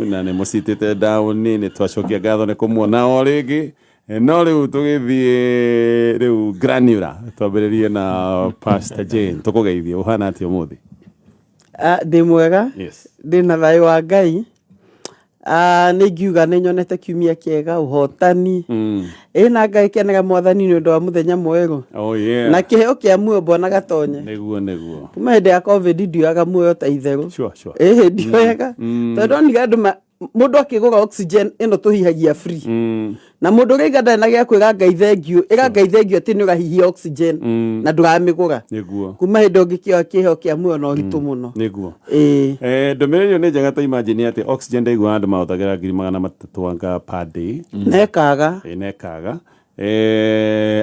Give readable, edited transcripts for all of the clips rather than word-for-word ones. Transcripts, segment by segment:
Na nĩ mũcitĩte ndaũni, nĩ twacokia ngatho nĩ kũmuona o rĩngĩ. No rĩu tũgĩthiĩ rĩu granular, twambĩrĩrie na Pastor Jane. Tũkũgeithie, ũhana atĩa ũmũthĩ? Ah, ndĩ mwega. Yes. Ndĩ na thayũ wa Ngai. Ah, nĩ ingiuga nĩ nyonete kiumia kĩega, ũhotani. Ĩ na Ngai kenaga Mwathani nĩ ũndũ wa mũthenya mwerũ. Oh yeah. Na kĩheo kĩa muoyo bwana gatonye. Nĩguo nĩguo. Kuma hĩndĩ ya COVID ndioyaga muoyo ta itherũ. Sure. Ĩhĩ ndioyaga. Tondũ ndonire andũ mũndũ akĩgũra oxygen ĩno tũhihagia free. Na mũndũ ũrĩa ndarĩ na gĩa kwĩra Ngai thengiũ, ĩra Ngai thengiũ atĩ nĩ ũrahihia oxygen na ndũramĩgũra. Nĩguo. Kuma hĩndĩ ũngĩkĩoya kĩheo kĩa muoyo na ũritũ mũno. Nĩguo. Ĩĩ. Ndũmĩrĩri ĩyo nĩ njega, ta imagine atĩ oxygen ndaiguaga andũ mahũthagĩra 300,000 anga per day. Na ĩkaga. Ĩ, na ĩkaga.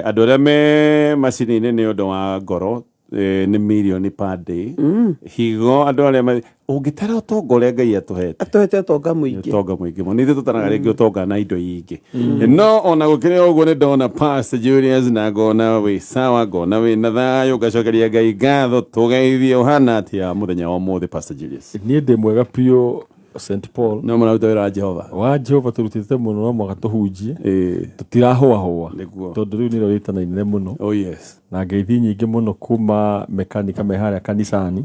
Andũ arĩa me macini-inĩ nĩ ũndũ wa ngoro nĩ mirioni per day. Higo andũ arĩa ũngĩtara ũtonga ũrĩa Ngai atũhete. Atũhete ũtonga mũingĩ. Ũtonga mũingĩ mũno. Ithuĩ tũtaraga rĩngĩ ũtonga na indo ingĩ. No ona gũkĩrĩ ũguo nĩ ndona Pastor Julius na ngona wĩ sawa, ngona wĩ na thayũ, ngacokeria Ngai ngatho. Tũgeithie, ũhana atĩa mũthenya wa ũmũthĩ, Pastor Julius? Niĩ ndĩ mwega biũ, St Paul. No mũraruta wĩra wa Jehova. Wa Jehova tũrutĩte mũno, no mũhaka tũhunjie. Tũtirahũahũa. Nĩguo. Tondũ rĩu nĩrĩo rĩtana inene mũno. Oh yes. Na ngeithi nyingĩ mũno kuma mekanika me harĩa kanicani.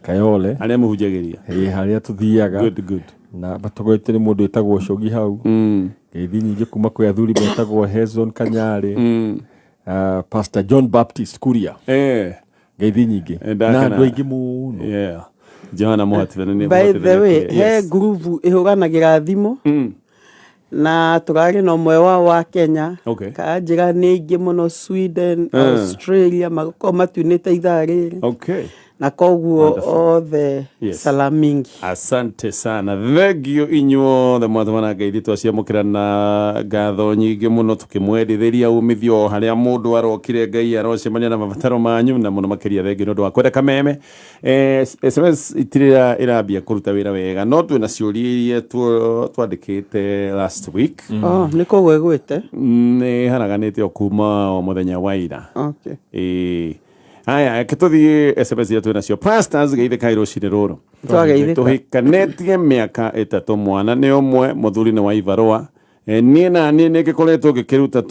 Kayole. Arĩa mũhunjagĩria. Ĩĩ, harĩa tũthiaga. Good, good. Na matongoretio nĩ mũndũ wĩtagwo Cogi hau. Ngeithi nyingĩ kuma kwĩ athuri metagwo Hezron Kanyarĩ. Pastor John Baptist Kuria. Ngeithi nyingĩ. Ndakena. Na andũ aingĩ mũno. Yeah. Johana mũhatithania. By the way, he ngurubu ĩhũranagĩra thimũ. Na tũrarĩ na ũmwe wao wa Kenya. Okay. Kanjĩra nĩ aingĩ mũno Sweden, Australia, magakorwo matunĩte ithaa rĩrĩ. Okay. Na koguo othe. Yes. Salamingi. Asante sana, thengio inyuothe mwatũmana ngeithi, twaciamũkĩra na ngatho nyingĩ mũno, tũkĩmwendithĩria umithio o harĩa mũndũ arokire. Ngai arocemania na mabataro manyu, na mũno makĩria thengio nĩ ũndũ wa kwenda kameme. SMS itirĩ ĩrambia kũruta wĩra wega, no twĩna ciũria iria twandĩkĩte last week. Oh, nĩ kũgwa ĩgwĩte. Nĩ haraganĩte o kuma o mũthenya wa ira. Okay. Ĩĩ. Haya, reke tũthiĩ SMS iria twĩ nacio. Pastors, geithĩkai rũcinĩ rũrũ. Twageithĩka. Tũhikanĩtie mĩaka 3, mwana nĩ ũmwe, mũthuri nĩ wa ibarũa. Niĩ na niĩ nĩ ngĩkoretwo ngĩkĩruta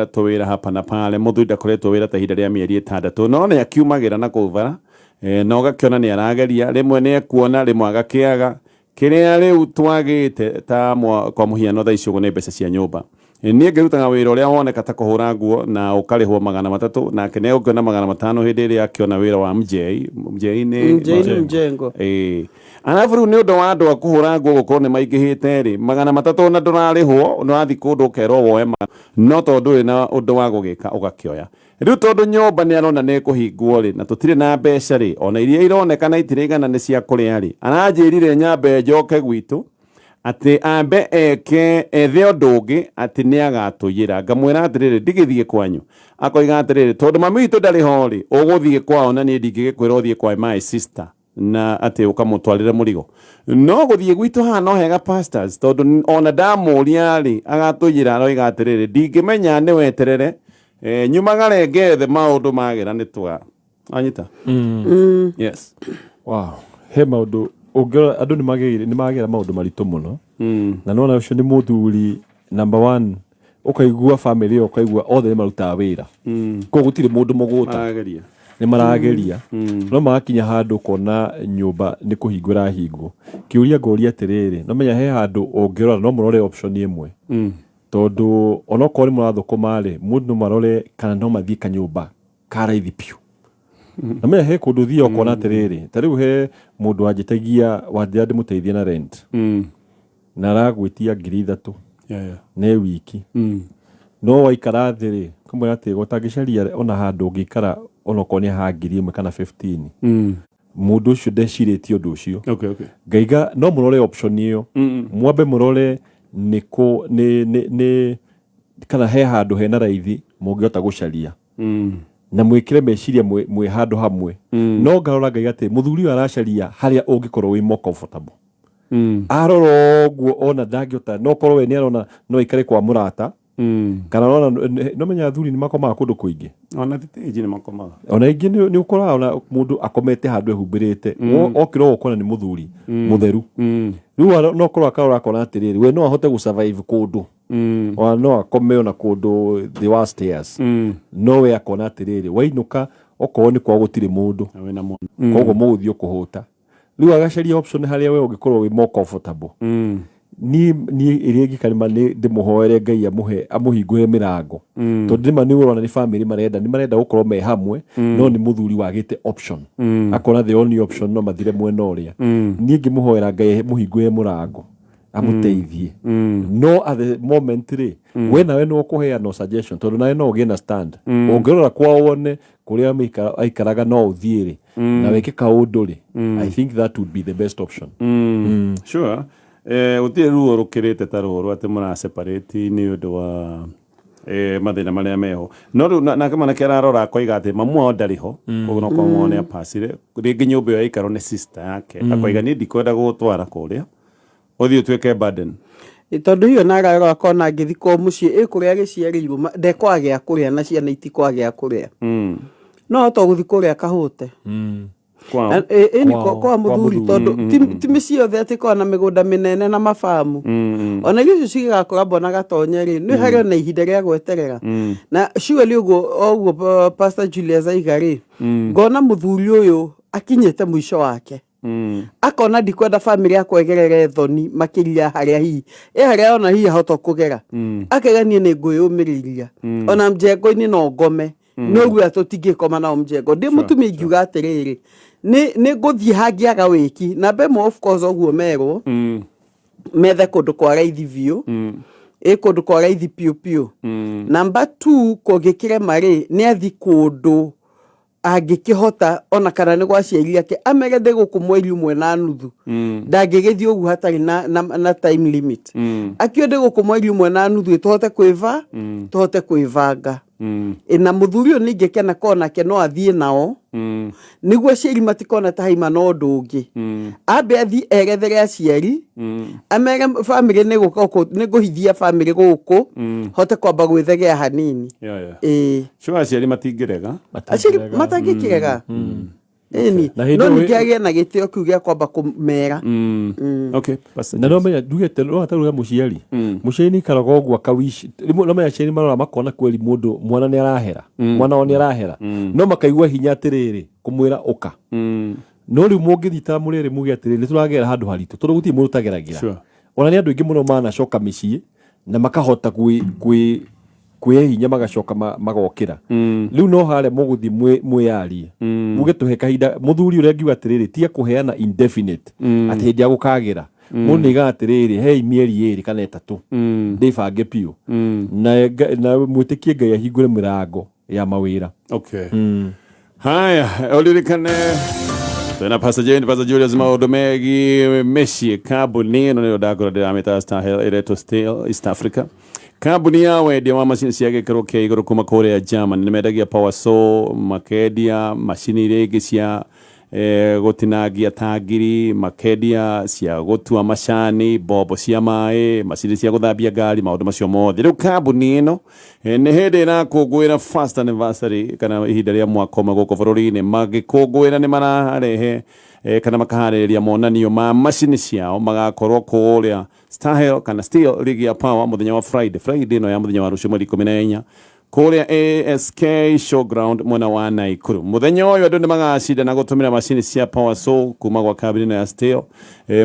tũwĩra hapa na pale. Mũthuri ndakoretwo wĩra ta ihinda rĩa mĩeri 6, no nĩ akiumagĩra na kũu bara. Na ũgakĩona nĩ arageria, rĩmwe nĩ ekuona, rĩmwe agakĩaga. Kĩrĩa rĩu twagĩte ta kwa mũhiano thaa ici ũguo nĩ mbeca cia nyũmba. Niĩ ngĩrutaga wĩra ũrĩa woneka ta kũhũra nguo na ũkarĩhwo 300, nake nĩ egũkĩona 500 hĩndĩ ĩrĩa akĩona wĩra wa mjei. Mjei nĩ Mjei nĩ mjengo. Ĩĩ. Arabu rĩu nĩ ũndũ wa andũ a kũhũra nguo gũkorwo nĩ maingĩhĩte rĩ, 300 na ndũrarĩhwo, nĩ ũrathiĩ kũndũ ũkerwo woe no tondũ ndũrĩ na ũndũ wa gũgĩka ũgakĩoya. Rĩu tondũ nyũmba nĩ arona nĩ ĩkũhingwo rĩ, na tũtirĩ na mbeca rĩ, ona iria ironeka na itirĩigana nĩ cia kũrĩa rĩ, aranjĩrire nyambe njoke gwitũ atĩ ambe eke ethe ũndũ ũngĩ atĩ nĩ agatũiyĩra. Ngamwĩra atĩrĩrĩ, ndigĩthiĩ kwanyu. Akoiga atĩrĩrĩ, tondũ mami witũ ndarĩ ho rĩ, ũgũthiĩ kwao na niĩ ndingĩgĩkwĩra ũthiĩ kwa my sister na atĩ ũkamũtwarĩre mũrigo. No gũthiĩ gwitũ haha no hega, pastors, tondũ ona ndamũria rĩ, agatũiyĩra. Aroiga atĩrĩrĩ, ndingĩmenya, nĩ weterere nyumagare ngethe maũndũ magĩra nĩ twa anyita. Yes. Wow. He maũndũ ũngĩrora andũ nĩ magĩire nĩ magĩra maũndũ maritũ mũno. Na nona ũcio nĩ mũthuri number one, ũkaigua family ĩyo, ũkaigua othe nĩ marutaga wĩra. Koguo gũtirĩ mũndũ mũgũta. Marageria. Nĩ marageria. No magakinya handũ ũkona nyũmba nĩ kũhingwo ĩrahingwo. Kĩũria ngoria atĩrĩrĩ, no menya he handũ ũngĩrora no mũrore option ĩmwe. Tondũ onokorwo nĩ mũrathũkũma rĩ, mũndũ no marore kana no mathiĩ kanyũmba ka raithi biũ. Na menya he kũndũ ũthiaga ũkona atĩrĩrĩ, ta rĩu he mũndũ wanjĩtagia wanjĩra ndĩmũteithie na rent. Na aragwĩtia 3,000. Ne wiki. No waikara thĩ rĩ, ũkamwĩra atĩ ũtangĩcaria ona handũ ũngĩikara onokorwo nĩ ha 1,000 kana 15. Mũndũ ũcio ndecirĩtie ũndũ ũcio. Okay. Ngaiga no mũrore option ĩyo. Mwambe mũrore nĩkũ nĩ nĩ nĩ kana he handũ hena raithi mũngĩhota gũcaria. Na mwĩkĩre meciria mwĩ handũ hamwe. No ngarora ngaiga atĩ mũthuri ũyũ aracaria harĩa ũngĩkorwo wĩ more comfortable. Arora ũguo ona ndangĩhota, no korwo we nĩ arona no aikare kwa mũrata. Kana ona no menya athuri nĩ makomaga kũndũ kũingĩ. Ona thitĩnji nĩ makomaga. Ona ingĩ nĩ ũkoraga ona mũndũ akomete handũ ehumbĩrĩte, okĩra ũgũkora nĩ mũthuri mũtheru. Rĩu no korwo akarora akona atĩrĩrĩ, we no ahote gũsurvive kũndũ, ona no akome ona kũndũ thĩ wa stairs, no we akona atĩrĩrĩ, wainũka okorwo nĩ kwao gũtirĩ mũndũ. Na wĩna mwana. Koguo mũgũthiĩ kũhũta. Rĩu agacaria option harĩa we ũngĩkorwo wĩ more comfortable. Niĩ ĩrĩa ĩngĩka nĩma nĩ ndĩmũhoere Ngai amũhe amũhingũre mĩrango, tondũ nĩma nĩ ũrona nĩ family marenda, nĩ marenda gũkorwo me hamwe, no nĩ mũthuri wagĩte option, akona the only option no mathire mwena ũrĩa. Niĩ ngĩmũhoera Ngai mũhingũre mũrango amũteithie, no at the moment rĩ, we nawe no ũkũheana suggestion, tondũ nawe no ũgĩe na stand ũngĩrora kwao wone kũrĩa aikaraga no ũthiĩ rĩ na wĩke kaũndũ rĩ, I think that would be the best option. Sure. Gũtirĩ ruo rũkĩrĩte ta rũrũ atĩ mũra separate nĩ ũndũ wa mathĩna marĩa meho. No rĩu nake mwanake ararora akoiga atĩ mamu wao ndarĩ ho, koguo no korwo nĩ apacire rĩngĩ nyũmba ĩyo yaikarwo nĩ sister yake. Akoiga niĩ ndikwenda gũgũtwara kũrĩa ũthiĩ ũtuĩke burden. Tondũ hiyo nararora akona angĩthiĩ kwao mũciĩ ĩ kũrĩa agĩciarĩirwo ndekwaga gĩa kũrĩa na ciana itikwaga gĩa kũrĩa, no hota gũthiĩ kũrĩa kahũte. Kwao. Ĩni Kwao, kwa kwa mũthuri, mũthuri. Tondũ ti mĩciĩ yothe atĩ ĩkoragwo na mĩgũnda mĩnene na mabamu. Ona irio icio cigĩgakũra na gatonye rĩ, nĩ harĩ ona ihinda rĩa gweterera. Na surely ũguo o ũguo Pastor Julius aiga rĩ, ngona mũthuri ũyũ akinyĩte mũico wake, akona ndikwenda family yakwa ĩgerere thoni makĩria harĩa hihi ĩ harĩa ona hihi ahota kũgera. Akaiga niĩ nĩ ngwĩyũmĩrĩria, ona mjengo-inĩ no ngome, no guo tũtingĩkoma nao mjengo. Ndĩ mũtumia ingiuga atĩrĩrĩ, nĩ ngũthiĩ hangĩaga wĩki namba ĩmwe, of course ũguo merwo methe kũndũ kwa raithi biũ, ĩ kũndũ kwa raithi piũ piũ. Namba 2, kũngĩkĩrema rĩ, nĩ athi kũndũ angĩkĩhota, ona kana nĩ gwa aciari ake, amere ndĩ gũkũ mweri ũmwe na nuthu. Ndangĩgĩthiĩ ũguo hatarĩ na time limit. Akio ndĩ gũkũ mweri ũmwe na nuthu ĩ tũhote kwĩva tũhote kwĩbanga. Ĩ na mũthuri ũyũ ningĩ kena konake no athiĩ nao, nĩguo aciari matikona ta haima na ũndũ ũngĩ. Ambe athiĩ erethere aciari, amere family nĩ gũka gũkũ, nĩ ngũhithia family gũkũ hote kwamba gwĩthegea hanini. Ĩĩ. Sure, aciari matingĩrega. Aciari matangĩkĩrega, ĩni. Na hĩndĩ No ĩyo ningĩ agĩe na gĩtĩo kĩu gĩa kwamba kũmera. Okay, Pastor Na no James. menya ndugete no ataruga mũciari nĩ ikaraga ũguo akawish. Rĩmwe no menya aciari marora makona kweri mũndũ mwana nĩ arahera, mwana wao nĩ arahera, no makaigua hinya atĩrĩrĩ kũmwĩra ũka. No rĩu mũngĩthiĩ ta mũrĩrĩ muge atĩrĩrĩ, nĩ tũragera handũ haritũ, tondũ gũtirĩ mũndũ ũtageragĩra. Ona nĩ andũ aingĩ mũno manacoka mĩciĩ na makahota kwĩ kwĩhe hinya, magacoka magokĩra. Rĩu no harĩa mũgũthiĩ mwĩyarie muge tũhe kahinda. Mũthuri ũrĩa ngiuga atĩrĩrĩ, tiga kũheana indefinite atĩ hĩndĩ ya gũkagĩra. Mũndũ nĩaigaga atĩrĩrĩ, hei mĩeri 2 kana 3 ndĩbange biũ na mwĩtĩkie Ngai ahingũre mĩrango ya mawĩra. Okay. Haya, uririkane twina Pastor Jane, Pastor Julius, maũndũ megiĩ mĩciĩ. Kambuni ĩno nĩyo ndakora ndĩramĩta Starhill, ĩretwo Steel East Africa, kambuni ya wendia wa macini cia gĩkĩro kĩa igũrũ kuma kũrĩa Germany. Nĩ mendagia power saw, makendia macini iria ingĩ cia gũtinangia ta ngiri, makendia cia gũtua macani, mbombo cia maĩ, macini cia gũthambia ngari, maũndũ macio mothe. Rĩu kambuni ĩno nĩ hĩndĩ ĩrakũngũĩra first anniversary kana ihinda rĩa mwaka ũmwe gũkũ bũrũri-inĩ. Magĩkũngũĩra nĩ mararehe kana makaharĩrĩria monanio ma macini ciao. Magakorwo kũrĩa Starhill kana Steel League ya Power mũthenya wa Friday ĩno ya mũthenya wa rũciũ mweri 14 kũrĩa ASK Showground mwena wa Naikuru. Mũthenya ũyũ andũ nĩ magacindana gũtũmĩra macini cia Power Saw kuma gwa kambuni ĩno ya Steel,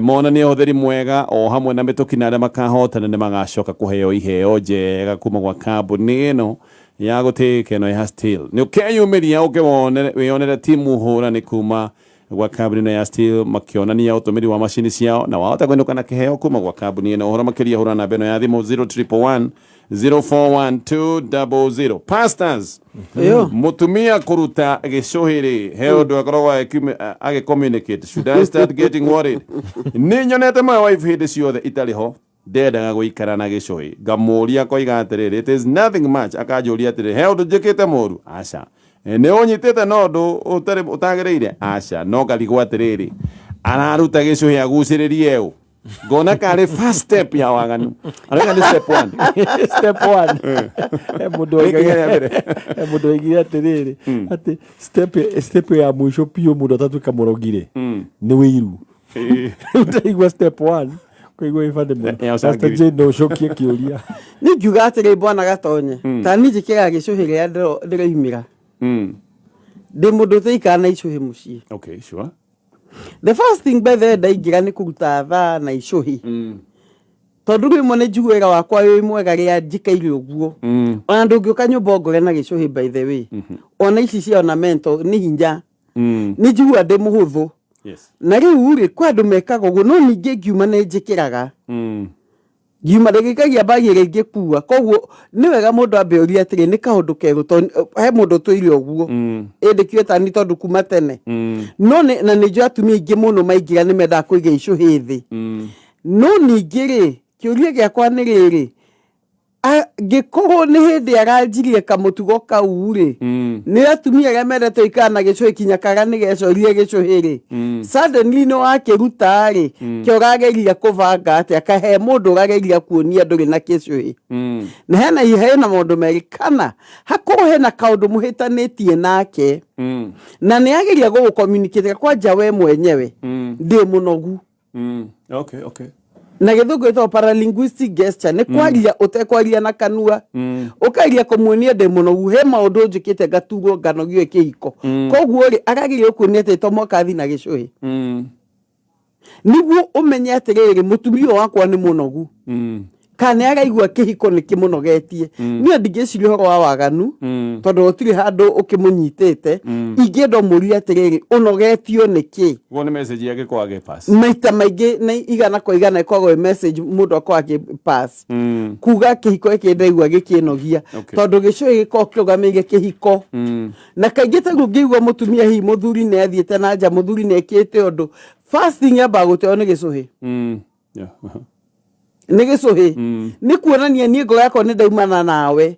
monanie ũhũthĩri mwega o hamwe na mĩtũki, na arĩa makahotana nĩ magacoka kũheo iheo njega kuma gwa kambuni ĩno ya gũtĩĩka ĩno ya Steel. Nĩ ũkeyumĩria ũke wĩyonere timu hũrani kuma gwa kambuni ĩno ya Steel makĩonania ũtũmĩri wa macini ciao, na wahota kũinũka na kĩheo kuma gwa kambuni ĩno. Ũhoro makĩria hũra namba ĩno ya thimũ 0111 041 200. Pastors, Ĩyo. Mũtumia kũruta gĩcũhĩ rĩ, he ũndũ akoragwo agĩ-communicate? Should I start getting worried? Nĩ nyonete my wife hĩndĩ ciothe itarĩ ho ndendaga gũikara na gĩcũhĩ. Ngamũria koiga atĩrĩrĩ, "It is nothing much." Akanjũria atĩrĩrĩ, "He ũndũ njĩkĩte mũru?" Aca. "Nĩ ũnyitĩte na ũndũ ũtarĩ ũtagĩrĩire?" Aca. No ngarigwo atĩrĩrĩ, araruta gĩcũhĩ agucĩrĩrie ũ? Ngona karĩ first step ya waganu. Arauga nĩ step one. Step one. He mũndũ Nĩ ikinya rĩa mbere. He mũndũ oigire atĩrĩrĩ, atĩ step ya mũico biũ mũndũ atatuĩka mũrogi rĩ, nĩ wĩiru. Ũtaigua step one kũigua ĩbandĩ mũno. Ya Pastor ũcangĩri. Jane, no ũcokie kĩũria. Niĩ ngiuga atĩrĩ, bwana Gatonye, ta niĩ njĩkĩraga gĩcũhĩ rĩrĩa ndĩroimĩra. Ndĩ mũndũ ũtaikara na icũhĩ mũciĩ. Okay, sure. The first thing by the way ndaingĩra nĩ kũruta thaa na icũhĩ. Tondũ rĩmwe nĩ njiguaga wĩra wakwa wĩ mwega rĩrĩa njikaire ũguo. Ona ndũngĩũka nyũmba ũngore na gĩcũhĩ by the way. Ona ici cia ornamental nĩ hinya. Nĩ njiguaga ndĩ mũhũthũ. Yes. Na rĩu rĩ, kwĩ andũ mekaga ũguo, no ningĩ ngiuma nĩ njĩkĩraga. Ngiuma ndĩgĩkagia mbagi ĩrĩa ingĩkua. Koguo nĩ wega mũndũ ambe ũrie atĩrĩ, nĩ kaũndũ kerũ, tondũ he mũndũ ũtũire ũguo. Ĩndĩ kĩo tani tondũ kuma tene. No nĩ, na nĩ njũĩ atumia aingĩ mũno maingĩra nĩ mendaga kũiga icũhĩ thĩ. No ningĩ rĩ, kĩũria gĩakwa nĩ rĩrĩ, angĩkorwo nĩ hĩndĩ aranjirie kamũtugo kau rĩ, nĩ atumia arĩa mendete gũikara na gĩcũhĩ kinya kaga nĩ gecorire gĩcũhĩ rĩ, suddenly nĩ wakĩruta rĩ, kĩo ũrageria kũbanga atĩa? Kahe mũndũ ũrageria kuonia ndũrĩ na gĩcũhĩ. Na hena maũndũ merĩ, kana hakorwo hena kaũndũ mũhĩtanĩtie nake, na nĩ ageria gũgũ-communicate kwanja we mwenyewe, ndĩ mũnogu. Okay, okay. Na gĩthũngũ gĩtagwo paralinguistic gesture, nĩ kwaria ũtekwaria na kanua, ũkageria kũmuonia ndĩ mũnogu, he maũndũ njĩkĩte ngaturwo nganogio ĩ kĩhiko. Koguo rĩ, arageria gũkuonia atĩ to mũhaka athiĩ na gĩcũhĩ. Nĩguo ũmenye atĩrĩrĩ, mũtumia ũyũ wakwa nĩ mũnogu. Kana nĩ araigua kĩhiko nĩ kĩmũnogetie. Niĩ ndingĩciria ũhoro wa waganu, tondũ gũtirĩ handũ ũkĩmũnyitĩte. Ingĩenda ũmũrie atĩrĩrĩ, ũnogetio nĩ kĩ? Guo nĩ message yake kwa pass. Maita maingĩ na igana kwa igana ĩkoragwo ĩ message mũndũ akoragwo akĩ pass. Kuga kĩhiko gĩkĩ ndaigua gĩkĩnogia. Okay. Tondũ gĩcũhĩ gĩkoragwo kĩrũgamĩrĩire kĩhiko. Na kaingĩ ta rĩu ngĩigua mũtumia hihi mũthuri nĩ athiĩte na nja, mũthuri nĩ ekĩte ũndũ. First thing yambaga gũteo nĩ gĩcũhĩ. Yeah. Nĩ gĩcũhĩ. Nĩ kuonania niĩ ngoro yakwa nĩ ndaumana nawe.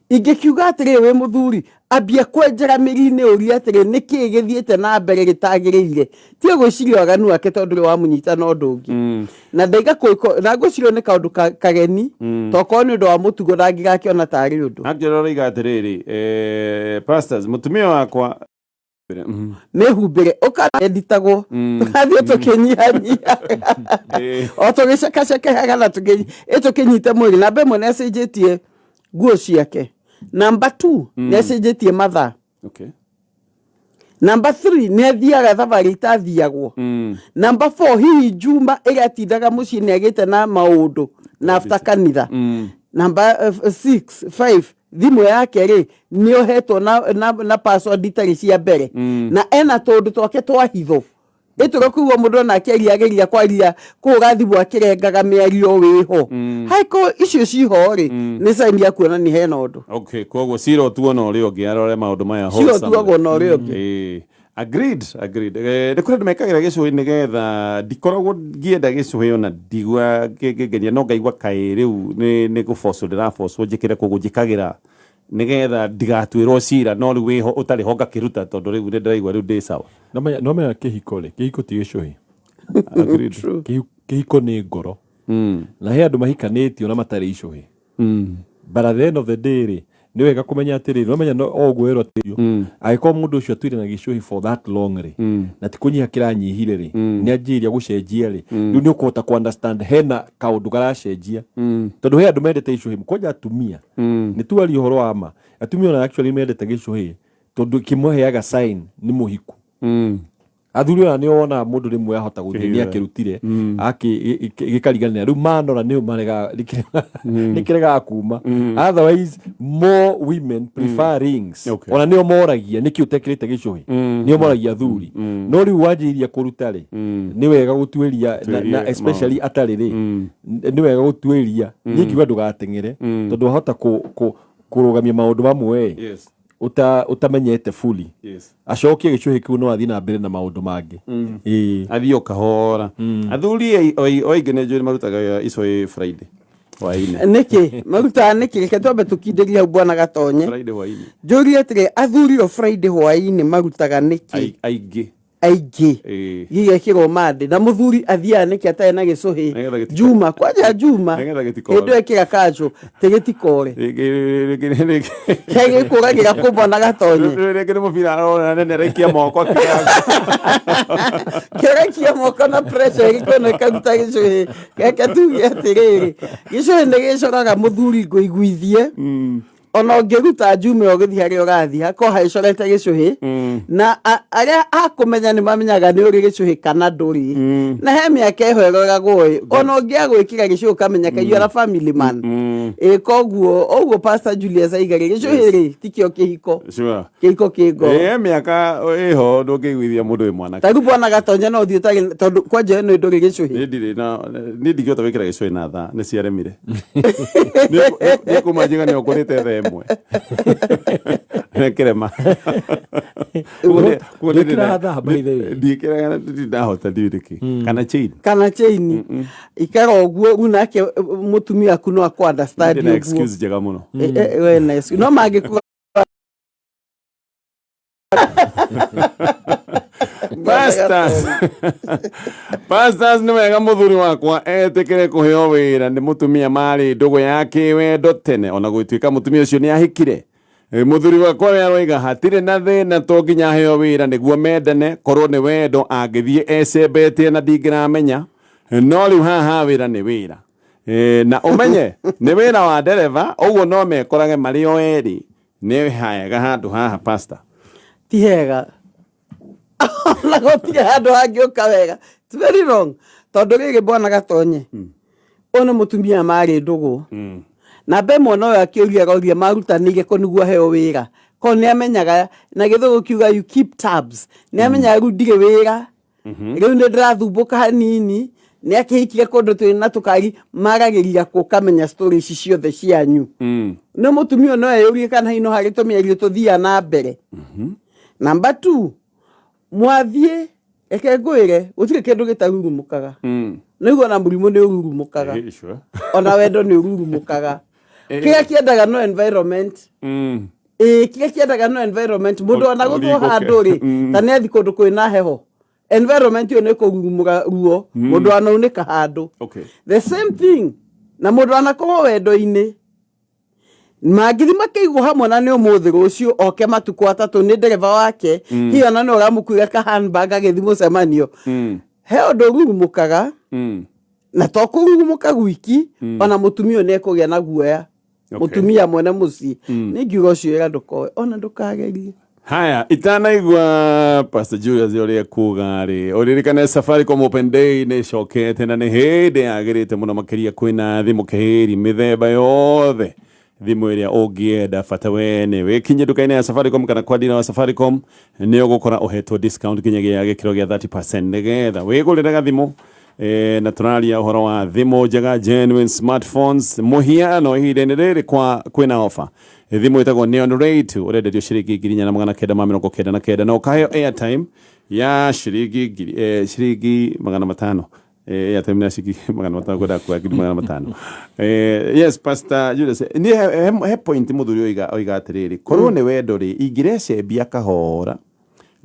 Ingĩkiuga atĩrĩrĩ, wĩ mũthuri, ambia kwenjera mĩri-inĩ ũrie atĩrĩ, nĩkĩ gĩthiĩte na mbere gĩtagĩrĩire. Tiga gwĩciria waganu wake tondũ ndũrĩ wamũnyita na ũndũ ũngĩ. Na ndaiga kũĩko, na ngwĩciria nĩ kaũndũ kageni, tokorwo nĩ ũndũ wa mũtugo ndangĩgakĩona tarĩ ũndũ. Actually ũroiga atĩrĩrĩ, pastors, mũtumia wakwa Mĩhumbĩre ũkaenditagwo tũgathiĩ tũkĩnyihanyihaga o tũgĩcekacekehaga na tũkĩnyite mwĩrĩ. Namba ĩmwe nĩ acenjetie nguo ciake, namba 2 nĩ acenjetie mathaa, Okay. namba 3 nĩ athiaga thabarĩ itathiagwo, namba 4 hihi Juma ĩrĩa atindaga mũciĩ nĩ agĩte na maũndũ na after kanitha, namba 6 5 thimũ yake rĩ nĩ ohetwo na password itarĩ cia mbere, na ena tũũndũ twake twa hitho ĩtũre kuigua mũndũ ona akĩaria ageria kwaria kũhũra thimũ akĩrengaga mĩario wĩho haiko icio ciho rĩ, nĩ sign ya kuonania hena ũndũ. Okay, koguo cira ũtuo na ũrĩa ũngĩ arore maũndũ maya Cira wholesome. ũtuagwo na ũrĩa ũngĩ. Agreed, agreed. Nĩ kũrĩ andũ mekagĩra gĩcũhĩ nĩgetha ndikoragwo ngĩenda gĩcũhĩ ona ndigua ngĩngenia, no ngaigua kaĩ rĩu nĩ gũbocwo ndĩrabocwo njĩkĩre, koguo njĩkagĩra nĩgetha ndigatuĩrwo cira, no rĩu wĩho ũtarĩ ho ngakĩruta tondũ rĩu nĩ ndĩraigua rĩu ndĩ sawa. No menya kĩhiko rĩ, kĩhiko ti gĩcũhĩ. Agreed. True. Kĩhiko nĩ ngoro. Na he andũ mahikanĩtio na matarĩ icũhĩ. But at the end of the day rĩ, nĩ wega kũmenya atĩrĩrĩ, no menya no o ũguo werwo atĩrĩrio, angĩkorwo mũndũ ũcio atũire na gĩcũhĩ for that long rĩ, na ti kũnyiha kĩranyihire rĩ, nĩ anjĩrĩria gũcenjia rĩ, rĩu nĩ ũkũhota kũ understand hena kaũndũ karacenjia. Tondũ he andũ mendete icũhĩ, kwanja atumia. Nĩ tuarie ũhoro wa ma, atumia ona actually mendete gĩcũhĩ tondũ kĩmũheaga sign nĩ mũhiku. Athuri ona nĩ wonaga mũndũ rĩmwe ahota gũthiĩ nĩ akĩrutire gĩkariganĩra, rĩu manora nĩ marega nĩ kĩregaga kuma. Otherwise more women prefer rings. Okay. Ona nĩo moragia nĩkĩ ũtekĩrĩte gĩcũhĩ, nĩo moragia athuri. No rĩu wanjĩrĩria kũruta rĩ, nĩ wega gũtuĩria na especially atarĩ rĩ, nĩ wega gũtuĩria. Niĩ ngiuga ndũgateng'ere tondũ wahota kũrũgamia maũndũ mamwe Yes. Ũtamenyete fully. Yes. Acokie gĩcũhĩ kĩu no athiĩ na mbere na maũndũ mangĩ. Ĩĩ. Athiĩ o kahora. Athuri oingĩ nĩ njũĩ nĩ marutaga icũhĩ Friday hwaĩ-inĩ. Nĩkĩ marutaga nĩkĩ? Reke twambe tũkindĩrie hau, bwana Gatonye. Friday hwaĩ-inĩ. Njũrie atĩrĩ, athuri o Friday hwaĩ-inĩ marutaga nĩkĩ? Aingĩ. Aingĩ. Ĩĩ. Gĩgekĩrwo mandĩ na mũthuri athiaga nĩkĩ atarĩ na gĩcũhĩ? Nĩgetha gĩtiko- Juma kwanja Juma Nĩgetha gĩtikore. hĩndĩ ĩyo ĩkĩra kanjũ tĩ gĩtikore. Rĩngĩ Gĩkũragĩra kũmba na gatonye. rĩngĩ nĩ mũbira arona nene araikia moko akiuga- Kĩrakia moko na pressure ĩgĩkona ĩkaruta gĩcũhĩ. Reke tuge atĩrĩrĩ, gĩcũhĩ nĩ gĩcoraga mũthuri ngũiguithie. Ona ũngĩruta njume ũgĩthiĩ harĩa ũrathiĩ hakorwo hagĩcorete gĩcũhĩ, na arĩa akũmenya nĩ mamenyaga nĩ ũrĩ gĩcũhĩ kana ndũrĩ. Na he mĩaka ĩho ĩroragwo ĩ, ona ũngĩaga gwĩkĩra gĩcũhĩ ũkamenyeka you are a family man. Ĩ koguo ũguo Pastor Julius aiga rĩ, gĩcũhĩ rĩ tikĩo kĩhiko. Kĩhiko kĩ ngoro. Ĩ mĩaka ĩho ndũngĩiguithia mũndũ wĩ mwanake. Ta rĩu bwana Gatonye no ũthiĩ ũtarĩ, tondũ kwanja ĩno ndũrĩ gĩcũhĩ. Niĩ ndirĩ na niĩ ndingĩhota gwĩkĩra gĩcũhĩ na thaa nĩ ciaremire. Nĩ kuma njiga nĩ ũkũrĩte thaa ĩmwe. Nĩkĩrema. Ndwĩkĩraga thaa, by the way? Ndiĩkĩraga, ndirĩ ndahota, ndiũĩ nĩkĩ. Kana chain. Kana chain. Ikara ũguo rĩu nake mũtumia aku no akũ understand Ndĩ na ũguo. excuse njega mũno. We na excuse. No mangĩkũra. Pastors. Pastors, nĩ wega mũthuri wakwa etĩkĩre kũheo wĩra nĩ mũtumia marĩ ndũgũ ya kĩwendo tene, ona gũtuĩka mũtumia ũcio nĩ ahikire. Mũthuri wakwa we aroiga hatirĩ na thĩna, to nginya aheo wĩra nĩguo mendane, korwo nĩ wendo angĩthiĩ ecembetie na ndingĩramenya, no rĩu haha wĩra nĩ wĩra. Na ũmenye nĩ wĩra wa ndereba, ũguo no mekorage marĩ o erĩ. Nĩ hega handũ haha, pastor? Ti hega, na gũtirĩ handũ hangĩũka wega. It's very wrong, tondũ rĩrĩ, bwana Gatonye, ũyũ nĩ mũtumia marĩ ndũgũ na mbe mwana ũyũ akĩũria aroria marutanĩire ko nĩguo aheo wĩra, ko nĩ amenyaga na gĩthũngũ kiuga "you keep tabs", nĩ amenyaga rĩu ndirĩ wĩra, rĩu nĩ ndĩrathumbũka hanini, nĩ akĩhikire kũndũ twĩ na tũkari maragĩria kũ ũkamenya story ici ciothe cianyu. Nĩ mũtumia ũyũ no eyũrie kana hihi no harĩ tũmĩario tũthiaga na mbere. Number two, mwathiĩ, reke ngwĩre, gũtirĩ kĩndũ gĩtarurumũkaga. Nĩguo ona mũrimũ nĩ ũrurumũkaga. Sure. Ona wendo nĩ ũrurumũkaga. Kĩrĩa kĩendaga no environment. Ĩĩ, kĩrĩa kĩendaga no environment. Mũndũ ona gũthwo ũringũke. handũ rĩ, ta nĩ athi kũndũ kwĩna heho, environment ĩyo nĩ kũrurumũra ruo, mũndũ anaunĩka handũ. The same thing na mũndũ anakorwo wendo-inĩ, mangĩthi makĩigwo hamwe na nĩ ũmũthĩ, rũciũ oke matukũ 3 nĩ ndereba wake, hihi ona nĩ ũramũkuĩra ka handbag agĩthi mũcemanio, he ũndũ ũrurumũkaga. Na to kũrurumũka gwiki, ona mũtumia ũyũ nĩ ekũgĩa na guoya. Mũtumia mwene mũciĩ nĩ ngiuga ũcio wĩra ndũkoe, ona ndũkagerie. Haya, itanaigua Pastor Julius ũrĩa kuga rĩ, ũririkane Safaricom Open Day nĩ ĩcokete na nĩ hĩndĩ yagĩrĩte mũno makĩria. Kwĩna thimũ kĩhĩri mĩthemba yothe, thimũ ĩrĩa ũngĩenda, bata we nĩ wĩkinye nduka-inĩ ya Safaricom kana kwa dealer wa Safaricom, nĩ ũgũkora ũhetwo discount nginyagia gĩkĩro gĩa 30% nĩgetha wĩgũrĩre gathimũ. Na tũraria ũhoro wa thimũ njega, genuine smartphones. Mũhiano, ihinda-inĩ rĩrĩ kwa kwĩna offer, thimũ ĩtagwo Neon Rate ũrenderio ciringi 4,999 na ũkaheo airtime ya ciringi ngiri, ciringi 500. Airtime ya ciringi 500, kwenda kuoya 500,000. Yes, Pastor Julius, niĩ he point mũthuri oiga atĩrĩrĩ, korwo nĩ wendo rĩ, ingĩrecembia kahora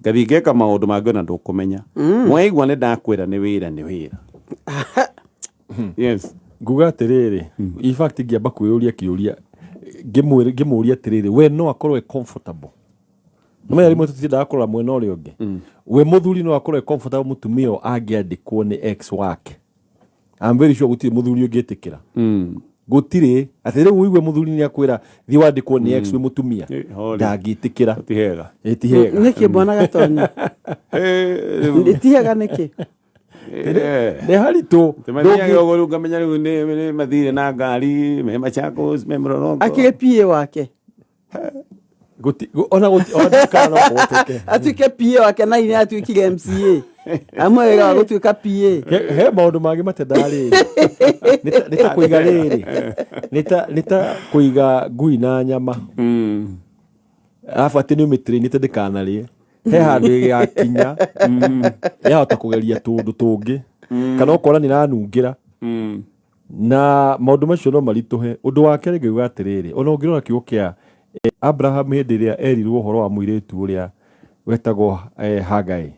ngathiĩ ngeka maũndũ mangĩ ona ndũkũmenya. Mwaigua nĩ ndakwĩra nĩ wĩra, nĩ wĩra. Yes. Nguga atĩrĩrĩ, in fact ngĩamba kwĩyũria kĩũria, ngĩmũria atĩrĩrĩ, we no akorwo e comfortable? Nĩmenya rĩmwe tũtiendaga kũrora mwena ũrĩa ũngĩ. We mũthuri no akorwo e comfortable mũtumia ũyũ angĩandĩkwo nĩ ex wake? I'm very sure gũtirĩ mũthuri ũngĩtĩkĩra. Gũtirĩ atĩ rĩu ũigue mũthuri nĩ akwĩra thiĩ wandĩkwo nĩ ex wĩ mũtumia. Holy. Ndangĩtĩkĩra. Ti hega. Ĩ, ti hega. Nĩkĩ, bwana Gatonye? Ti hega nĩkĩ? Nĩ haritũ. Mathiaga ũguo rĩu ngamenya rĩu nĩ mathire na ngari me Machakos, me Mlolongo. Akĩrĩ PA wake. Ona ona kana no kũhoteke. Atuĩke PA wake na hinya atuĩkire MCA amwe wĩra wa gũtuĩka PA. He maũndũ mangĩ matendaga rĩrĩ. Nĩ ta kũiga rĩrĩ, nĩ ta kũiga ngui na nyama, arabu atĩ nĩ ũmĩtĩrĩnĩte ndĩkanarĩe, he handũ ĩgakinya yahota kũgeria tũndũ tũngĩ kana ũkona nĩ ĩranungĩra, na maũndũ macio no maritũhe. Ũndũ wa kerĩ ngauga atĩrĩrĩ, ona ũngĩrora kiugo kĩa Abraham hĩndĩ ĩrĩa erirwo ũhoro wa mũirĩtu ũrĩa Wetagwo Hagai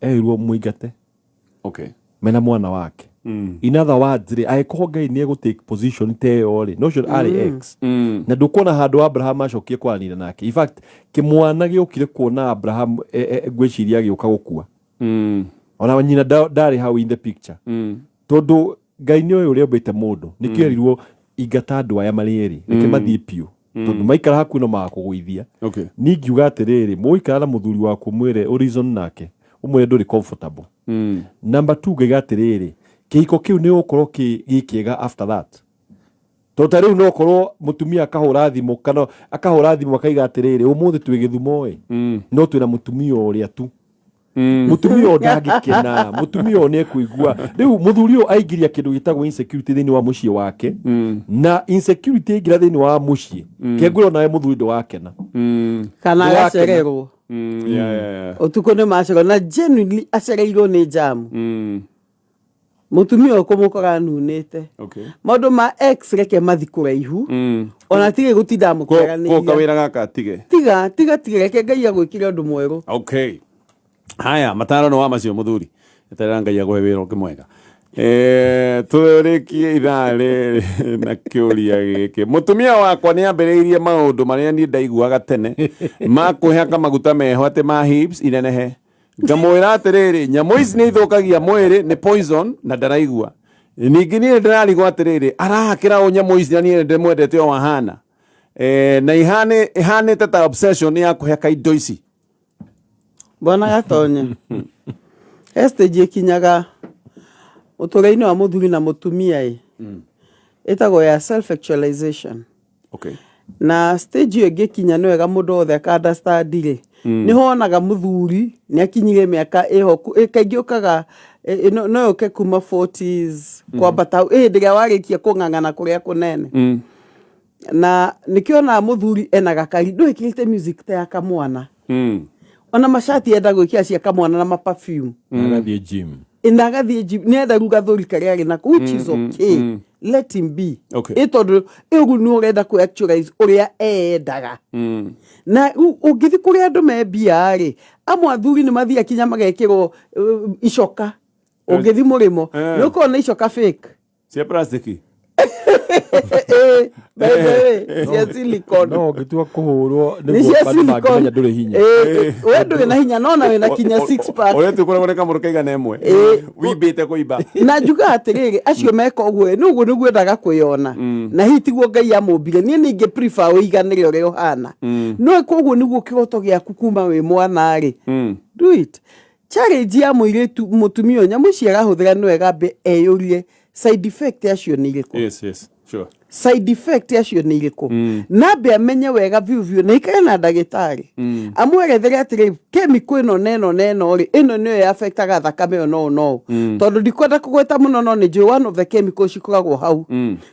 erirwo mũingate mena mwana wake. In other words rĩ, angĩkorwo Ngai nĩ egũ take position ta ĩyo rĩ, no ũcio arĩ ex na ndũkuona handũ Abraham acokie kwaranĩria nake. In fact, kĩmwana gĩokire kuona Abraham, ngwĩciria gĩũka gũkua, ona nyina ndarĩ hau in the picture, tondũ Ngai nĩ oĩ ũrĩa ombĩte mũndũ. Nĩkĩo erirwo, ingata andũ aya marĩ erĩ, reke mathiĩ biũ, tondũ maikara hakuhĩ no magakũgũithia. Niĩ ngiuga atĩrĩrĩ, mũgũikara na mũthuri waku, mwĩre ũreason nake, ũmwĩre ndũrĩ comfortable. Number two, ngaiga atĩrĩrĩ, kĩhiko kĩu nĩ gũkorwo gĩ kĩega after that, tondũ ta rĩu no korwo mũtumia akahũra thimũ, kana akahũra thimũ akaiga atĩrĩrĩ, ũmũthĩ twĩ Gĩthumo ĩ, no twĩna mũtumia ũrĩa tu, mũtumia ũyũ ndangĩkena, mũtumia ũyũ nĩ ekũigua. Rĩu mũthuri ũyũ aingĩria kĩndũ gĩtagwo insecurity thĩinĩ wa mũciĩ wake, na insecurity aingĩra thĩinĩ wa mũciĩ, kengwĩra onawe mũthuri ndũgakena. Kana Ndũgakena. Agacererwo. Ũtukũ nĩ macererwo na genuinely acereirwo nĩ jamu. Mũtumia ũyũ kũmũkora anunĩte. Maũndũ ma ex reke mathi kũraihu, ona tige gũtinda Ko mũkĩaranĩria. Kawĩra gaka tige. Tiga, tiga, tiga, reke Ngai agwĩkire ũndũ mwerũ. Okay, haya, mataro nĩ wa macio. Mũthuri, eterera Ngai agũhe wĩra ũngĩ mwega. Tũrĩkie ithaa rĩrĩ na kĩũria gĩkĩ. Mũtumia wakwa nĩ ambĩrĩirie maũndũ marĩa niĩ ndaiguaga tene ma kwĩhaka maguta meho atĩ ma hips inenehe. Ngamwĩra atĩrĩrĩ, nyamũ ici nĩ ithũkagia mwĩrĩ, nĩ poison, na ndaraigua. Ningĩ niĩ ndĩrarigwo atĩrĩrĩ, arahakĩra ũ nyamũ ici, na niĩ ndĩmwendete o ahana. Na ihanĩte ta obsession ya kũhaka indo ici. Bwana Gatonye, he stage ĩkinyaga mũtũrĩre-inĩ wa mũthuri na mũtumia ĩ, ĩtagwo ya self actualization. Na stage ĩyo ĩngĩkinya, nĩ wega mũndũ wothe aka understand rĩ, nĩho wonaga mũthuri nĩ akinyire mĩaka ĩho kaingĩ ũkaga no yũke kuma 40s kwambata hau, ĩ hĩndĩ ĩrĩa warĩkia kũng'ang'ana kũrĩa kũnene, na nĩkĩo onaga mũthuri ena gakari ndwĩkĩrĩte music ta ya kamwana, ona macati enda gwĩkĩra cia kamwana na maperfume. Agathiĩ gym. Na agathiĩ gym, nĩ enda rĩu gathũri karĩa arĩ nako, which is okay, let him be. Ĩ tondũ ĩgu nĩ ũrenda kũ actualize ũrĩa eendaga. Na rĩu ũngĩthiĩ kũrĩa andũ me mbia rĩ, amwe athuri nĩ mathiaga kinya magekĩrwo icoka. Ũngĩthiĩ mũrĩmo, nĩ ũkorwo na icoka fake. Cia plastiki. Ĩ, by the way, cia silicone. No ũngĩtua kũhũrwo Nĩ nĩguo cia andũ silicone. mangĩmenya ndũrĩ hinya. Ĩ, we ndũrĩ na hinya, nona wĩna kinya six pack. Ũrĩa tukoragwo nĩ kamũrũ kaigana ĩmwe wimbĩte kũimba. Na njuga atĩrĩrĩ, acio meka ũguo nĩ ũguo nĩguo endaga kwĩyona, na hihi tiguo Ngai amũmbire. Niĩ ningĩ prefer ũiganĩre ũrĩa ũhana, no koguo nĩguo kĩroto gĩaku kuma wĩ mwana rĩ, do it. Challenge ya mũirĩtu, mũtumia ũyũ, nyamũ ici arahũthĩra, nĩ wega ambe eyũrie side effect yacio nĩ irĩkũ. Yes, sure. Side effect yacio nĩ irĩkũ, na ambe amenye wega biũ biũ, na ikare na ndagĩtarĩ amwerethere atĩrĩ, chemical ĩno na ĩno na ĩno rĩ, ĩno nĩyo affectaga thakame ĩyo no no tondũ ndikwenda kũgweta mũno, no nĩ njũĩ one of the chemicals cikoragwo hau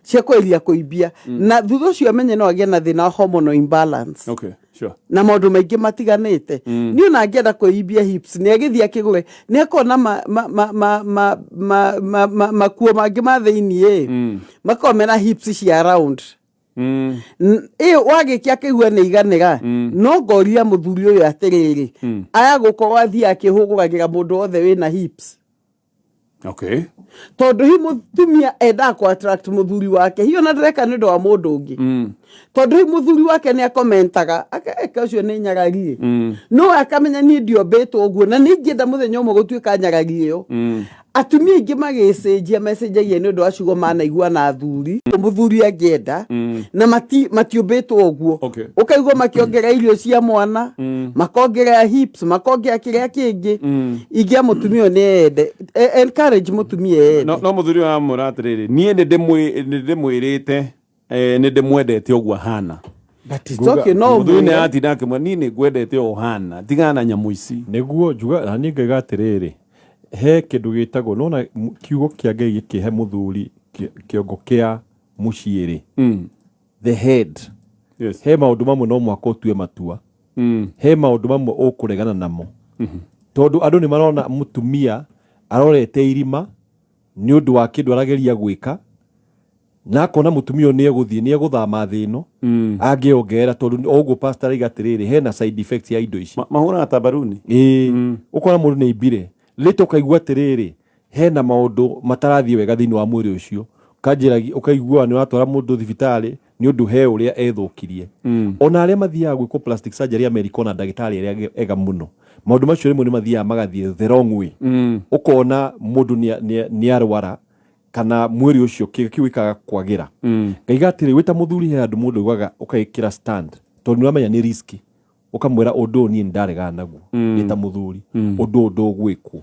cia kweheria kũimbia, na thutha ũcio amenye no agĩe na thĩna wa hormonal imbalance na maũndũ maingĩ matiganĩte. Niĩ ona angĩenda kwĩimbia hips, nĩ agĩthiĩ akĩgũre, nĩ akona makuo mangĩ ma thĩiniĩ ĩ makoragwo mena hips cia round. Ĩ wagĩkia akĩigua nĩ iganĩra. No ngoria mũthuri ũyũ atĩrĩrĩ, aya gũkorwo athiĩ akĩhũgũragĩra mũndũ wothe wĩna hips, tondũ hi mũtumia endaga kũ attract mũthuri wake, hi ona ndareka nĩ ũndũ wa mũndũ ũngĩ, tondũ hi mũthuri wake nĩ akomentaga eka ũcio nĩ nyarari ĩ, no akamenya niĩ ndiombĩtwo ũguo, na nĩ ingĩenda mũthenya ũmwe gũtuĩka nyarari ĩyo. Atumia aingĩ magĩcenjia mecenjagia nĩ ũndũ wa ciugo manaigua na athuri, mũthuri angĩenda, na matiũmbĩtwo ũguo. Ũkaigua makĩongerera irio cia mwana, makongerera hips, makongerera kĩrĩa kĩngĩ. Ingĩa mũtumia ũyũ nĩ ende, encourage mũtumia ende. No mũthuri ũyũ amwĩra atĩrĩrĩ, niĩ nĩ ndĩmwĩrĩte, nĩ ndĩmwendete ũguo ahana. But it's okay, no Mũthuri nĩ ũmwĩre. aratinda akĩmwĩra, niĩ nĩ ngwendete o ũhana, tigana na nyamũ ici. Nĩguo njuga na niĩ ngaiga atĩrĩrĩ, he kĩndũ gĩtagwo nona kiugo kĩa Ngai gĩkĩhe mũthuri kĩongo kĩa mũciĩ rĩ, the head. He maũndũ mamwe no mũhaka ũtue matua. He maũndũ mamwe ũkũregana namo, tondũ andũ nĩ marona mũtumia arorete irima nĩ ũndũ wa kĩndũ arageria gwĩka. Na akona mũtumia ũyũ nĩ egũthiĩ, nĩ egũthama thĩ ĩno angĩongerera, tondũ o ũguo pastor araiga atĩrĩrĩ, hena side effects ya indo ici. Mahũraga ta baruni. Ĩĩ, ũkona mũndũ nĩ aimbire rĩtũ, ũkaigua atĩrĩrĩ, hena maũndũ matarathiĩ wega thĩinĩ wa mwĩrĩ ũcio, ũkanjĩra ũkaigua nĩ ũratwara mũndũ thibitarĩ nĩ ũndũ he ũrĩa ethũkirie. Ona arĩa mathiaga gwĩkwo plastic surgery America, ona ndagĩtarĩ arĩa ega mũno, maũndũ macio rĩmwe nĩ mathiaga magathiĩ the wrong way. Ũkona mũndũ nĩ arwara kana mwĩrĩ ũcio kĩga kĩu gĩkaga kwagĩra. Ngaiga atĩrĩ, wĩ ta mũthuri, he handũ mũndũ augaga ũkaĩkĩra stand, tondũ nĩ ũramenya nĩ risk, ũkamwĩra ũndũ ũyũ niĩ nĩ ndaregana naguo, nĩ ta mũthuri, ũndũ ũyũ ndũgwĩkwo.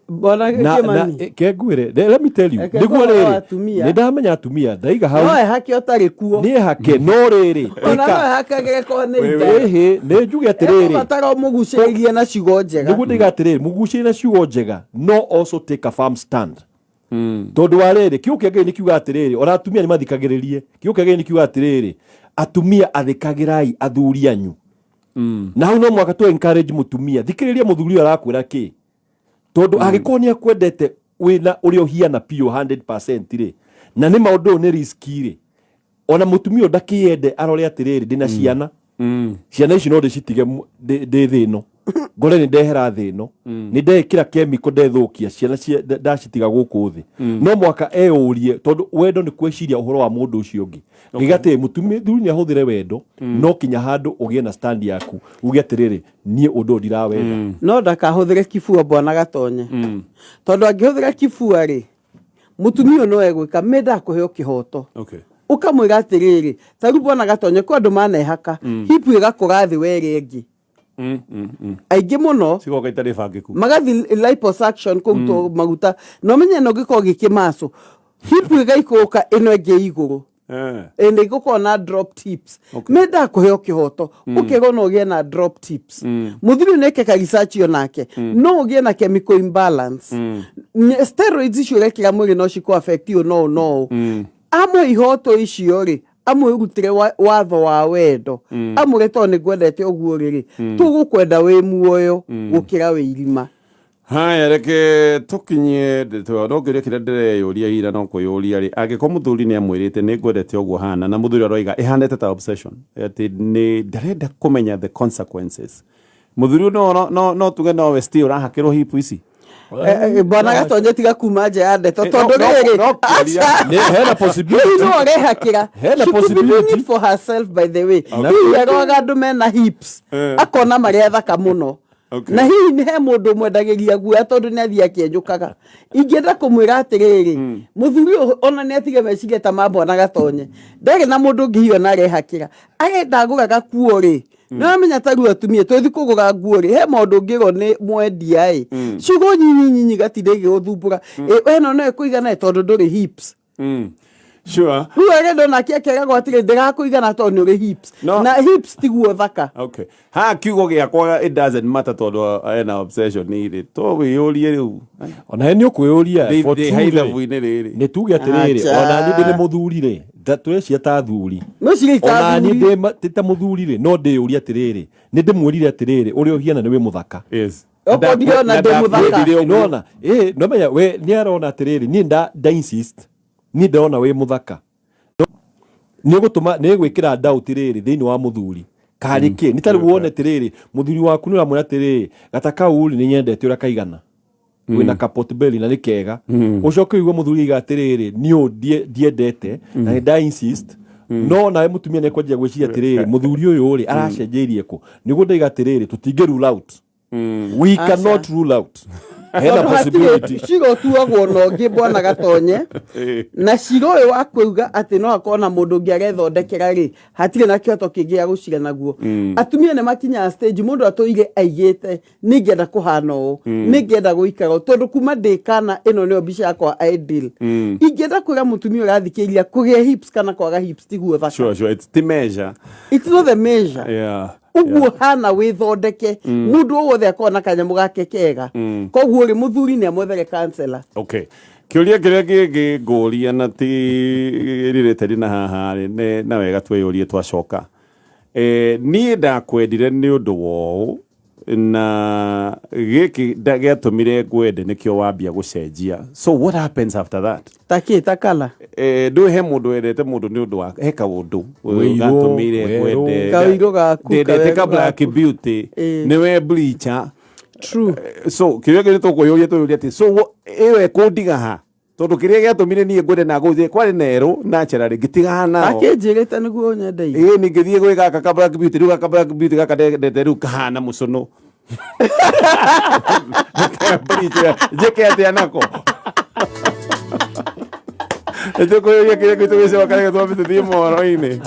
Bwana Na Kĩmani. Ke ngwĩre, let me tell you. Reke Nĩguo ngorwo rĩrĩ, atumia. nĩ ndamenya atumia ndaiga hau. No ehake ũtarĩ kuo. Nĩ hake, no rĩrĩ, Ona no ĩka ehakagĩre korwo nĩ ita. ĩhĩ, nĩ njuge atĩrĩrĩ, Ekũbatara ũmũgucĩrĩrie na ciugo njega. Nĩguo ndaiga atĩrĩrĩ, mũgucĩrĩrie na ciugo njega, no also take a firm stand, tondũ wa rĩrĩ, kiugo kĩa Ngai nĩ kiuga atĩrĩrĩ, ona atumia nĩ mathikagĩrĩrie. Kiugo kĩa Ngai nĩ kiuga atĩrĩrĩ, atumia athĩkagĩrai athuri anyu. Na hau no mwaka tũ encourage mũtumia, thikĩrĩria mũthuri ũyũ arakwĩra kĩ, tondũ angĩkorwo nĩ akwendete wĩna ũrĩa ũhiana biũ 100% rĩ, na nĩ maũndũ ũyũ nĩ riski rĩ, ona mũtumia ũyũ ndakĩende arore atĩrĩrĩ, ndĩna ciana, ciana ici no ndĩcitige ndĩ thĩ ĩno, ngore nĩ ndehera thĩ ĩno, nĩ ndeĩkĩra kemiko, ndethũkia ciana ndacitiga gũkũ thĩ. No mwaka eyũrie, tondũ wendo nĩ kwĩciria ũhoro wa mũndũ ũcio ũngĩ. Ngiga atĩ mũtumia, thuri nĩ ahũthĩre wendo, no kinya handũ ũgĩe na stand yaku, uge atĩrĩrĩ, niĩ ũndũ ũyũ ndirawenda. No ndakahũthĩre kibua, bwana Gatonye, tondũ angĩhũthĩra kibua rĩ, mũtumia ũyũ no egwĩka mendaga kũheo kĩhoto. Ũkamwĩra atĩrĩrĩ, ta rĩu bwana Gatonye, kwĩ andũ manehaka hip ĩgakũra thĩ werĩ ĩngĩ, aingĩ mũno. Cigoka itarĩ bangĩku. Magathi liposuction, kũrutwo maguta, na ũmenye no gĩkorwo gĩkĩmaco, hip ĩgaikũrũka ĩno ĩngĩ igũrũ. Ĩndĩ gũkorwo na drop tips. Mendaga kũheo kĩhoto, ũkerwo no ũgĩe na drop tips. Mũthuri ũyũ nĩeke ka research onake, no ũgĩe na chemical imbalance. Steroids icio ũrekĩra mwĩrĩ no cikũ affect ũũ no ũũ no ũũ. Amwe ihoto icio rĩ, amwe ũrutĩre watho wa wendo, amwĩre tondũ nĩ ngwendete ũguo rĩrĩ, tũgũkwenda wĩ muoyo gũkĩra wĩ irima. Haya, reke tũkinye ndeto no kĩũria kĩrĩa ndĩreyũria ira, no kwĩyũria rĩ, angĩkorwo mũthuri nĩ amwĩrĩte nĩ ngwendete ũguo hana, na mũthuri aroiga ĩhanĩte ta obsession, atĩ nĩ ndarenda kũmenya the consequences, mũthuri ũyũ no tuge nowe still ũrahakĩrwo hip ici? Bwana Gatonye, tiga kuma nja ya ndeto, Eh, tondũ rĩrĩ, no kĩũria. aca. Hena possibility. Hihi no arehakĩra? Hena She could be doing possibility. it for herself, by the way. Hihi aroraga andũ mena hips, akona marĩa thaka mũno. Na hihi nĩ he mũndũ ũmwendagĩria guoya, tondũ nĩ athiĩ akĩenjũkaga. Ingĩenda kũmwĩra atĩrĩrĩ, mũthuri ũyũ ona nĩ atige meciria ta ma bwana Gatonye. Ndarĩ na mũndũ ũngĩ hihi ona arehakĩra, arenda agũraga kuo rĩ, nĩ wamenya ta rĩu atumia tũthi kũgũra nguo rĩ, he maũndũ ũngĩrwo nĩ mwendia ĩ, ciugo nyinyi nyinyi gatinda igĩgũthumbũra. Ĩ, we no no ĩkũigana tondũ ndũrĩ hips. Rĩu arenda onake akeragwo atĩrĩ, ndĩrakũigana tondũ nĩ ũrĩ hips. No. Na hips tiguo thaka. Okay, ha kiugo gĩakwa, it doesn't matter, tondũ ena obsession rĩ, to wĩyũrie rĩu. Ona he nĩ ũkwĩyũria for ndĩ true rĩ, haithabu-inĩ rĩrĩ. Nĩ tuge atĩrĩrĩ, Acha. ona niĩ ndĩ mũthuri rĩ, tũrecia ta athuri. Mwĩciria Ona niĩ itathuri. ndĩ ta mũthuri rĩ, no ndĩyũrie atĩrĩrĩ, nĩ ndĩmwĩrire atĩrĩrĩ, ũrĩa ũhiana nĩ wĩ mũthaka. Okorwo ndirona ndĩ mũthaka. Ndakwendire ũguo. Nona ĩ nomenya we nĩ arona atĩrĩrĩ, niĩ nda insist, niĩ ndĩrona wĩ mũthaka. Nĩ ũgũtũma nĩ gwĩkĩra doubt rĩrĩ thĩinĩ wa mũthuri karĩ kĩ, nĩ tarĩ wone atĩrĩrĩ, mũthuri waku nĩ ũramwĩra atĩrĩrĩ, gata kau rĩ, nĩ nyendete ũrĩa kaigana, wĩna ka pot belly na nĩ kega, ũcoke ũigue mũthuri aiga atĩrĩrĩ, niĩ ũũ ndiendete na nĩ nda insist. No nawe mũtumia nĩ ekwanjia gwĩciria atĩrĩrĩ, mũthuri ũyũ rĩ, aracenjeirie kũ? Nĩguo ndaiga atĩrĩrĩ, tũtingĩ rule out, we cannot rule out, hena Tondũ possibility. hatirĩ cira ũtuagwo na ũngĩ, bwana Gatonye, na cira ũyũ wa kuuga atĩ no akorwo na mũndũ ũngĩ arethondekera rĩ, hatirĩ na kĩhoto kĩngĩ gĩa gũcira naguo. Atumia nĩ makinyaga stage mũndũ atũire aigĩte, nĩ ingĩenda kũhana ũũ, nĩ ingĩenda gũikara ũũ, tondũ kuma ndĩ kana ĩno nĩyo mbica yakwa ideal. Ingĩenda kwĩra mũtumia ũrathikĩrĩria, kũgĩa hips kana kwaga hips tiguo thaka. Sure, it's the measure. It's not the measure. Ũguo hana wĩthondeke, mũndũ o wothe akorwo na kanyamũ gake kega. Koguo rĩ, mũthuri nĩ amwethere counselor. Okay, kĩũria kĩrĩa kĩngĩ ngũria na ti rĩrĩte na haha rĩ, na wega twĩyũrie twacoka. Niĩ ndakwendire nĩ ũndũ wa ũũ, na gĩkĩ gĩatũmire ngwende nĩkĩo wambia gũcenjia, so what happens after that? Takĩ takala. Ndũĩ he mũndũ wendete mũndũ nĩ ũndũ wa he kaũndũ Wĩirũ, gatũmire werũ. ngwende. Kaũirũ gaku, Ndendete ka kawerũ Black gaku. Beauty, nĩwe bleacher. True. So kĩrĩa kĩrĩa tũkwĩyũria, tũyũria atĩ so ĩyo ĩkũndiga ha, tondũ kĩrĩa gĩatũmire niĩ ngwende na ngũthiĩ kwarĩ na erũ naturally ngĩtigana nao. Akĩnjĩrĩte nĩguo nyendeire. Ĩĩ, ningĩthiĩ gwĩ gaka ka Black Beauty, rĩu gaka Black Beauty gaka ndendete rĩu kahana mũcũnũ. Bleach, njĩke atĩa nako? Nĩtũkwĩyũria kĩrĩa gĩtũ gĩcoka reke twambe tũthiĩ mohoro-inĩ.